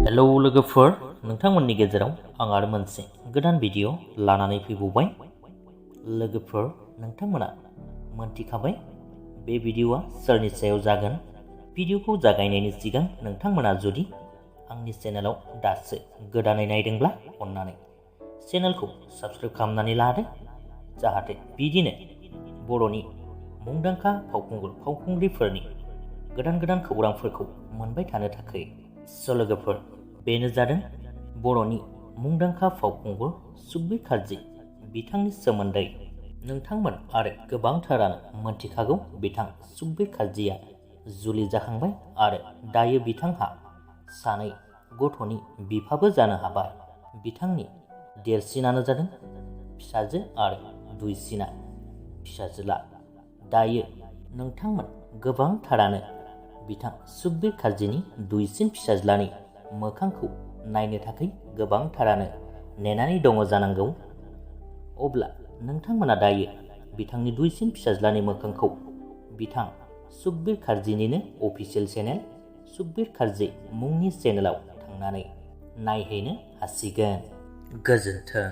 Hello लोगोफोर, नोंथांमोननि गेजेराव आं आरो मोनसे गोदान भिडिअ लानानै फैबावबाय। लोगोफोर, नोंथांमोना मोनथिखाबाय बे भिडिअआ सोरनि सायाव जागोन। भिडिअखौ जागायनायनि सिगां नोंथांमोना जुदि आंनि चेनेलाव दासो गोदानै नायदोंब्ला अन्नानै चेनेलखौ साबस्क्राइब खालामनानै लादो, जाहाथे बिदिनो बर'नि मुंदांखा फावखुंग्रिफोरनि गोदान खौरांफोरखौ मोनबाय थानो थाखाय। लोगोफोर, बेनो जादों बर'नि मुंदांखा फावखुंगुर सुखबीर काrzee। बिथांनि सोमोन्दै नोंथांमोन आरो गोबांथारानो मोनथिखागौ। बिथां सुखबीर काrzीआ जुलि जाखांबाय आरो दायो बिथांहा सानै गथ'नि बिफाबो जानो हाबाय। बिथांनि देरसिनानो जादों फिसाजो आरो दुइसिना फिसाजोला। दायो नोंथांमोन गोबांथारानो बिथां सुखबीर काrzीनि दुइसिन फिसाज्लानि मोखांखौ नायनो थाखाय गोबांथारानो नेनानै दङ जानांगौ। अब्ला नोंथांमोना दायो बिथांनि दुइसिन फिसाज्लानि मोखांखौ बिथां सुखबीर काrzीनिनो अफिसियेल चेनेल सुखबीर काrzee मुंनि चेनेलाव थांनानै नायहैनो हासिगोन। गोजोन्थों।